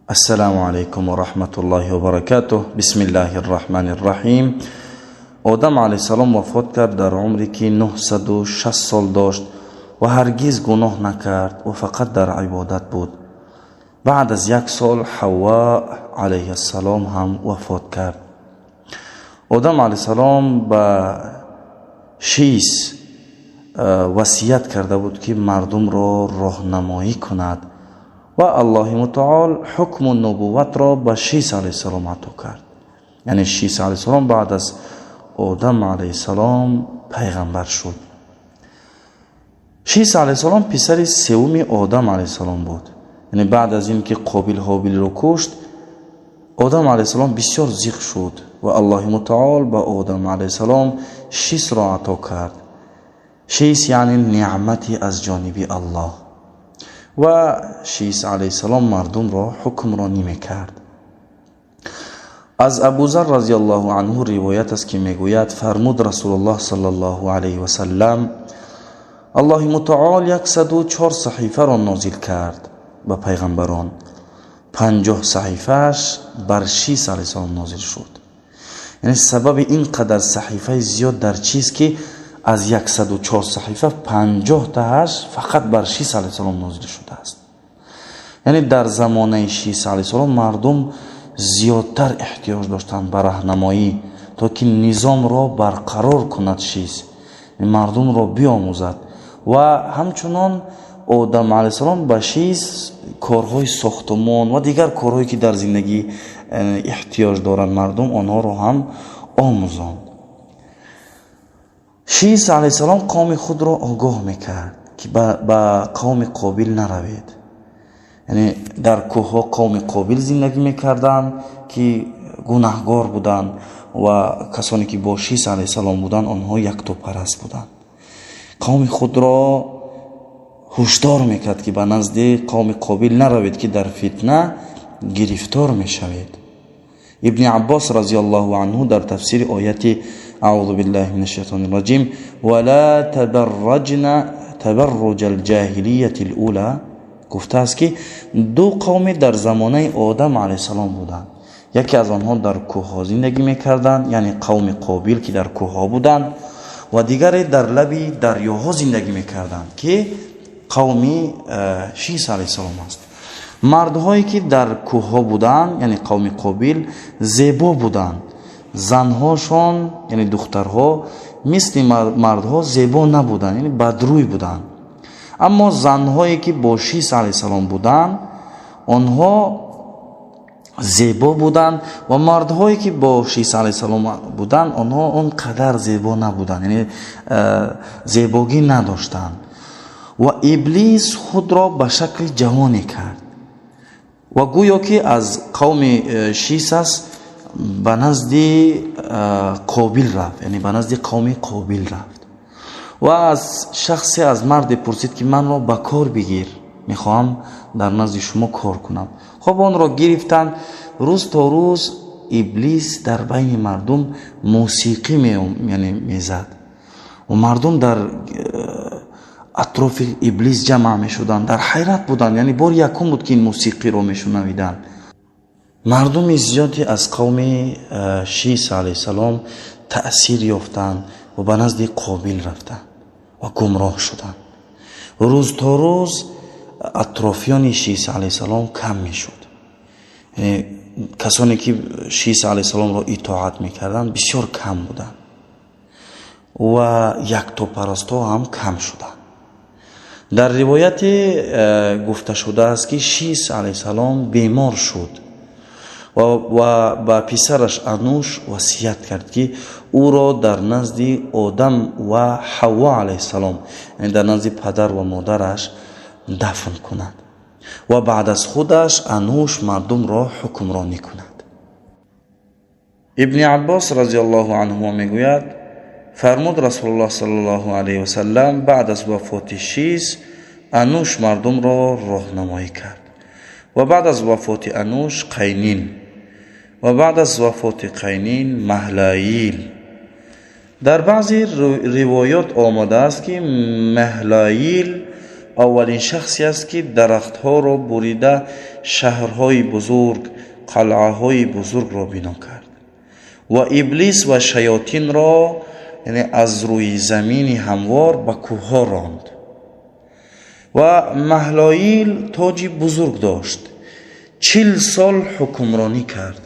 Ассалому алайкум ва раҳматуллоҳи ва баракатуҳ. Бисмиллаҳир раҳманир раҳим. Одам алайҳиссалом вафот кард дар умре ки 960 сол дошт ва ҳаргиз гуноҳ накард ва фақат дар ибодат буд. Баъд аз як сол Ҳавво алайҳиссалом ҳам вафот кард. Одам алайҳиссалом ба Шис васият карда буд, ки мардумро роҳнамоӣ кунад ва Аллоҳи мутаол ҳукму нубувватро ба Шис алайҳиссалом ато кард. Яъне Шис алайҳиссалом баъд аз Одам алайҳиссалом пайғамбар шуд. Шис алайҳиссалом писари севуми Одам алайҳиссалом буд. Яъне баъд аз ин ки Қобил Ҳобилро кушт, Одам алайҳиссалом бисёр зиқ шуд ва Аллоҳи мутаол ба Одам алайҳиссалом Шисро ато кард. Шис яъне неъмате аз ҷониби Аллоҳ. Ва Шис алайҳиссалом мардумро ҳукмронӣ мекард. Аз Абузар разияллоҳу анҳу ривоят аст, ки мегӯяд: фармуд Расулуллоҳ саллаллоҳу алайҳи васаллам: Аллоҳи мутаол 104 саҳифаро нозил кард ба пайғамбарон, 50 саҳифааш бар Шис алайҳиссалом нозил шуд. Яъне сабаби ин қадар саҳифаи зиёд дар чист, ки аз 104 саҳифа 50 тааш фақат бар Шис алайҳиссалом нозил шудааст? Яъне дар замонаи Шис алайҳиссалом мардум зиёдтар эҳтиёҷ доштанд ба раҳнамоӣ, то ки низомро барқарор кунад, Шис мардумро биомӯзад. Ва ҳамчунон Одам алайҳиссалом ба Шис корҳои сохтумон ва дигар корҳое, ки дар зиндагӣ эҳтиёҷ доранд мардум, онҳоро ҳам омӯзонд. Шис алайҳиссалом қавми худро огоҳ мекард, ки ба қавми Қобил наравед. Яъне дар кӯҳҳо қавми Қобил зиндагӣ мекарданд, ки гунаҳгор буданд, ва касоне ки бо Шис алайҳиссалом буданд, онҳо яктопараст буданд. Қавми худро ҳушдор мекард, ки ба назди қавми Қобил наравед, ки дар фитна гирифтор мешавед. Ибни Аббос разияллоҳу анҳу дар тафсири ояти аъузу биллаҳи мин ашшайтони раҷим ва ла табарраҷна табарруҷал ҷоҳилияти лула гуфтааст, ки ду қавме дар замонаи Одам алайҳиссалом буданд. Яке аз онҳо дар кӯҳҳо зиндагӣ мекарданд, яъне қавми Қобил, ки дар кӯҳҳо буданд, ва дигаре дар лаби дарёҳо зиндагӣ мекарданд, ки қавми Шис алайҳиссалом аст. Мардҳое ки дар кӯҳҳо буданд, яъне қавми Қобил, зебо буданд. Занҳошон, яъне духтарҳо, мисли мардҳо зебо набуданд, яъне бадрӯй буданд. Аммо занҳое ки бо Шис алайҳиссалом буданд, онҳо зебо буданд, ва мардҳое ки бо Шис алайҳиссалом буданд, онҳо он қадар зебо набуданд, яъне зебогӣ надоштанд. Ва Иблис худро ба шакли ҷавоне кард ва гӯё ки аз қавми Шис аст, ба назди Қобил рафт, яъне ба назди қавми Қобил рафт ва аз шахсе, аз марде пурсид, ки манро ба кор бигир, мехоҳам дар назди шумо кор кунам. Хоб, онро гирифтанд. Рӯз то рӯз Иблис дар байни мардум мусиқӣ яъне мезад ва мардум дар атрофи Иблис ҷамъ мешуданд, дар ҳайрат буданд, яъне бори якум буд, ки ин мусиқиро мешунавиданд. Мардуми зиёде аз қавми Шис алайҳиссалом таъсир ёфтанд ва ба назди Қобил рафтанд ва гумроҳ шуданд. Рӯз то рӯз атрофиёни Шис алайҳиссалом кам мешуд, касоне ки Шис алайҳиссаломро итоат мекарданд, бисёр кам буданд ва яктопарастҳо ҳам кам шуданд. Дар ривояте гуфта шудааст, ки Шис алайҳиссалом бемор шуд ва ба писараш Ануш васият кард, ки ӯро дар назди Одам ва Ҳавво алайҳиссалом, яъне дар назди падар ва модараш дафн кунад ва баъд аз худаш Ануш мардумро ҳукмронӣ кунад. Ибни Аббос разияллоҳу анҳумо мегӯяд: фармуд Расулуллоҳ саллаллоҳу алайҳи васаллам: баъд аз вафоти Шис Ануш мардумро роҳнамоӣ кард ва баъд аз вафоти Ануш Қайнин ва баъд аз вафоти Қайнин Маҳлаил. Дар баъзе ривоёт омадааст, ки Маҳлаил Аввалин шахсе аст, ки дарахтҳоро бурида, шаҳрҳои бузург, қалъаҳои бузургро бино кард ва Иблис ва шаётинро, яъне, аз рӯи замини ҳамвор ба кӯҳҳо ронд. Ва Маҳлоил тоҷи бузург дошт, 40 сол ҳукмронӣ кард.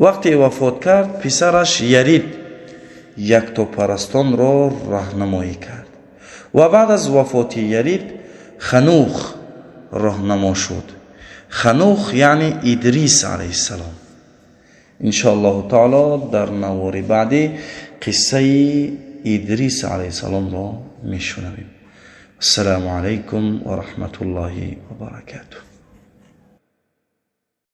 Вақте вафот кард, писараш Ярид яктопарастонро роҳнамоӣ кард ва баъд аз вафоти Ярид Ханух роҳнамо шуд. Ханух, яъне Идрис алайҳиссалом. Иншоаллоҳу таоло, дар навори баъдӣ қиссаи Идрис алайҳиссаломро мешунавем. Ассалому алайкум ва раҳматуллоҳи ва баракатуҳ.